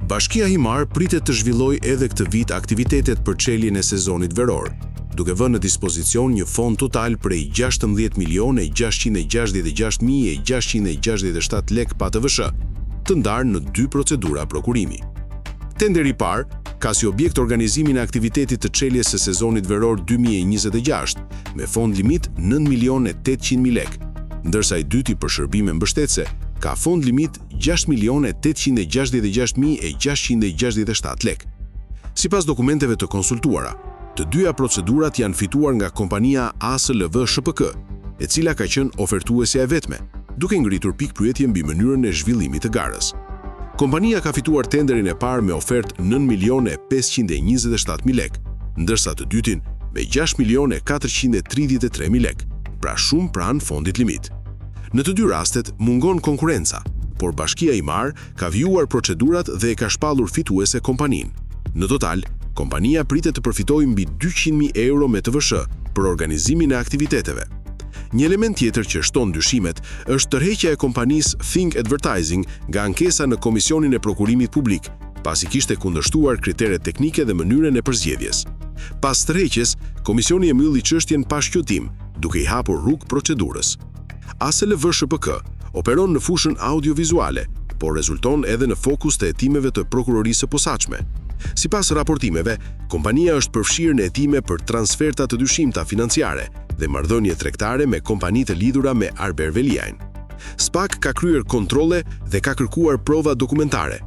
Bashkia Himarë pritet të zhvillojë edhe këtë vit aktivitetet për çeljen e sezonit veror, duke vënë në dispozicion një fond total prej 16 milionë e 666 mijë e 667 lekë pa TVSH, të ndarë në dy procedura prokurimi. Tenderi i parë ka si objekt organizimin e aktivitetit të çeljes së sezonit veror 2026, me fond limit 9 milionë e 800 mijë lekë, ndërsa i dyti për shërbime mbështetëse ka fond limit 6 milionë e 866 mijë e 667 lekë. Sipas dokumenteve të konsultuara, të dyja procedurat janë fituar nga kompania ASLV SHPK, e cila ka qenë ofertuesja e vetme, duke ngritur pikëpyetje mbi mënyrën e zhvillimit të garës. Kompania ka fituar tenderin e parë me ofertë 9 milionë e 527 mijë lekë, ndërsa të dytin me 6 milionë e 433 mijë lekë, pra shumë pranë fondit limit. Në të dy rastet mungon konkurrenca, por Bashkia Himarë ka vijuar procedurat dhe e ka shpallur fituese kompaninë. Në total, kompania pritet të përfitojë mbi 200.000 euro me TVSH për organizimin e aktiviteteve. Një element tjetër që shton dyshimet është tërheqja e kompanisë Think Advertising nga ankesa në Komisionin e Prokurimit Publik, pasi kishte kundërshtuar kriteret teknike dhe mënyrën e përzgjedhjes. Pas tërheqjes, komisioni e mbylli çështjen pa shqyrtim, duke i hapur rrugë procedurës. ASLV SHPK operon në fushën audiovizuale, por rezulton edhe në fokus të hetimeve të Prokurorisë së Posaçme. Sipas raportimeve, kompania është përfshirë në hetime për transferta të dyshimta financiare dhe marrëdhënie tregtare me kompani të lidhura me Arber Veliajn. SPAK ka kryer kontrolle dhe ka kërkuar prova dokumentare.